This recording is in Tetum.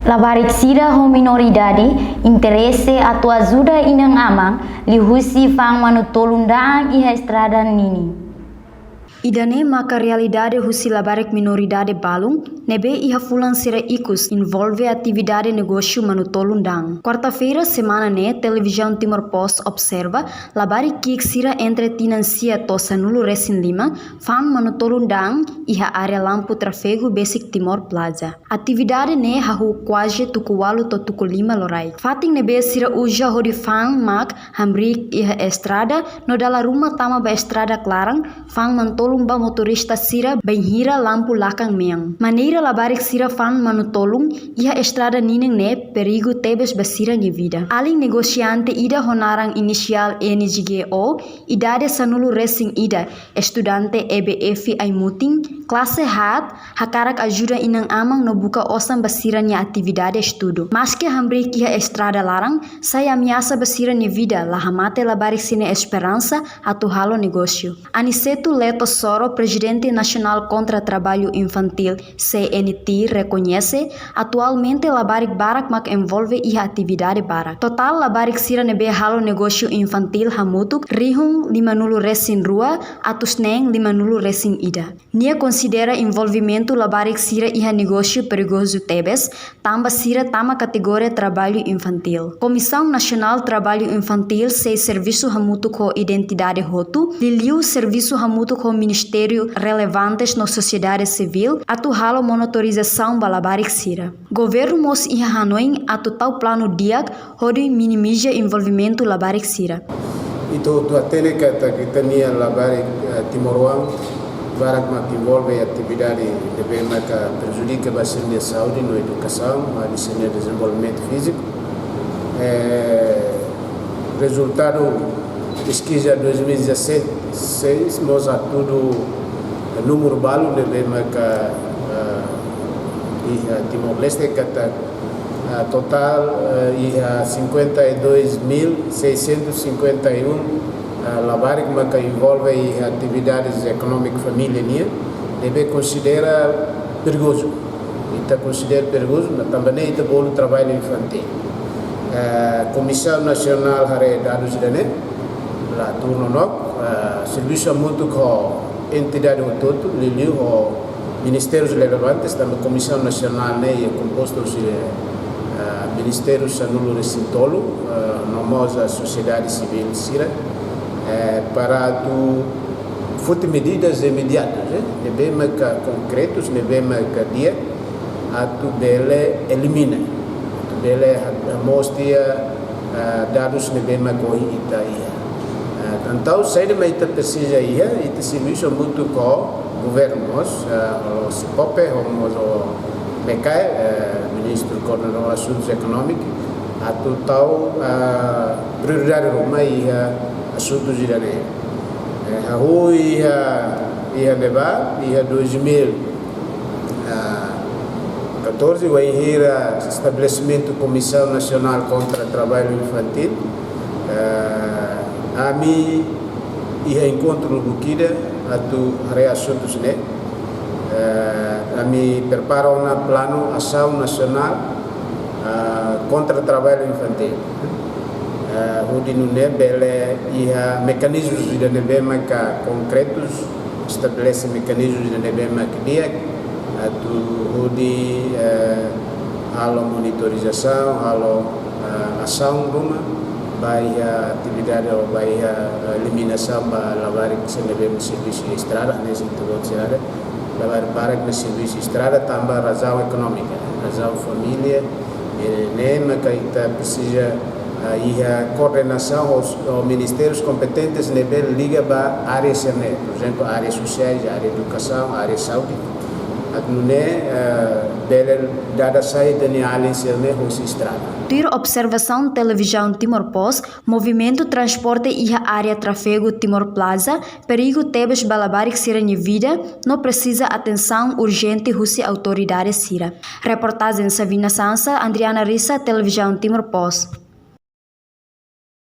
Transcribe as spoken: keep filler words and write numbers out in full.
Labarik sira ho minoridade interese atu ajuda inan-aman liuhusi fa'an manu-tolun da'an iha estrada ninin. Ida-ne'e maka realidade husi labarik minoridade balun ne'ebé iha fulan sira ikus envolve atividade negósiu manu-tolun da'an. Kuarta-feira semana ne'e, Televizaun Timor Post observa labarik ki'ik sira entre tinan sia to'o sanulu-resin-lima fa'an manu-tolun da'an iha área lampu trafegu besik Timor Plaza. Atividade ne'e hahú kuaze tuku ualu to'o tuku lima loraik. Fatin ne'ebé sira uza hodi fa'an mak hamriik iha estrada no dala ruma tama ba estrada klaran, fa'an manu-tolun ba motorista sira bainhira lampu lakan mean. Maneira labarik sira fa'an manu-tolun iha estrada ninin ne'e perigu tebes ba sira-nia vida. Alin negosiante ida ho naran inisiál N G O, idade sanulu-resin-ida, estudante E B F Aimutin, klase haat, hakarak ajuda inan-aman no buka osan ba sira-nia atividade estudu. Maske hamriik iha estrada laran, sai ameasa ba sira-nia vida, la hamate labarik sira-nia esperansa atu halo negósiu. Aniceto Leto Soro, Prezidente Nasionál Kontra Traballu Infantil, C N T, rekoñese, atualmente labarik barak mak envolve iha atividade barak. Totál labarik sira ne'ebé halo negósiu infantil hamutuk rihun limanulu-resin-rua atus neen limanulu-resin-ida. Nia konsidera envolvimentu labarik sira iha negósiu perigozu tebes, tanba sira tama kategoria traballu infantil. Komisaun Nasionál Traballu Infantil sei servisu hamutuk ho entidade hotu, liuliu servisu hamutuk ho ministériu relevantes no sosiedade sivíl, atu halo monitorizasaun ba labarik sira. Governu mós iha hanoin atu tau planu di'ak hodi minimiza envolvimentu labarik sira. Ita hotu hatene katak ita-nia labarik, eh, timoroan barak mak envolve atividade ne'ebé maka prejudika ba sira-nia saúde no edukasaun, ba sira-nia dezenvolvimentu fíziku. Eh, rezultadu peskiza dois mil e dezasseis mós hatudu númeru balu ne'ebé maka, eh, iha Timor-Leste katak, ah, totál, eh, iha cinquenta e dois mil seiscentos e cinquenta e um, ah, labarik maka envolve iha atividades ekonómiku família nian, ne'ebé konsidera perigozu. Ita konsidera perigozu, no tanba ne'e ita bolu traballu infantil. Eh, Komisaun Nasionál haree dadus ida-ne'e, la tuur nonook, eh, servisu hamutuk ho entidade hotu-hotu, liuliu ho ministérius relevantes, tanba Komisaun Nasionál ne'e iha kompostu husi, eh, ministériu sanulu-resin-tolu, eh, no mós sosiedade sivíl sira, eh, para atu foti medidas imediatas, eh, ne'ebé maka konkretus, ne'ebé maka di'ak, atu bele elimina, atu bele ha-, hamoos tiha, eh, dadus ne'ebé maka ohin ita iha. Eh, entaun, saida mak ita presiza iha, ita servisu hamutuk ho governu mós, eh, ho SEPOPE, ho mós ho MECAE, eh, Ministru Koordenadór Asuntus Ekonómiku, atu tau, eh, prioridade ruma iha asuntus ida-ne'e. Eh, hahú iha, iha ne'ebá, iha dois mil e catorze, wainhira estabelesimentu Komisaun Nasionál Kontra Traballu Infantil, eh, ami iha enkontru lubuk ida atu haree asuntus ne'e. Eh, ami prepara ona planu asaun nasionál, ah, kontra traballu infantil. Ah, hodi nune'e bele iha mekanizmus ida ne'ebé maka konkretus, estabelese mekanizmus ida ne'ebé maka di'ak, atu hodi, eh, halo monitorizasaun, halo, eh, asaun ruma ba iha atividade ou ba iha, eh, eliminasaun ba labarik sira ne'ebé servisu iha estrada, hanesan ita-boot sira haree, labarik barak ne'e servisu estrada tanba razaun ekonómika, razaun família, eh, ne'e maka ita presiza, ah, iha koordenasaun ho, ho ministérius kompetentes ne'ebé liga ba área sira-ne'e, por ezemplu, área sosiál, área edukasaun, área saúde. Atu nune'e, eh, bele dada sai ita-nia alin sira-ne'e hosi estrada. Tuir observasaun Televizaun Timor Post, movimentu transporte iha área trafegu Timor Plaza perigu tebes ba labarik sira-nia vida, no presiza atensaun urjente husi autoridade sira. Reportajen Savina Sansa, Andriana Rissa, Televizaun Timor Post.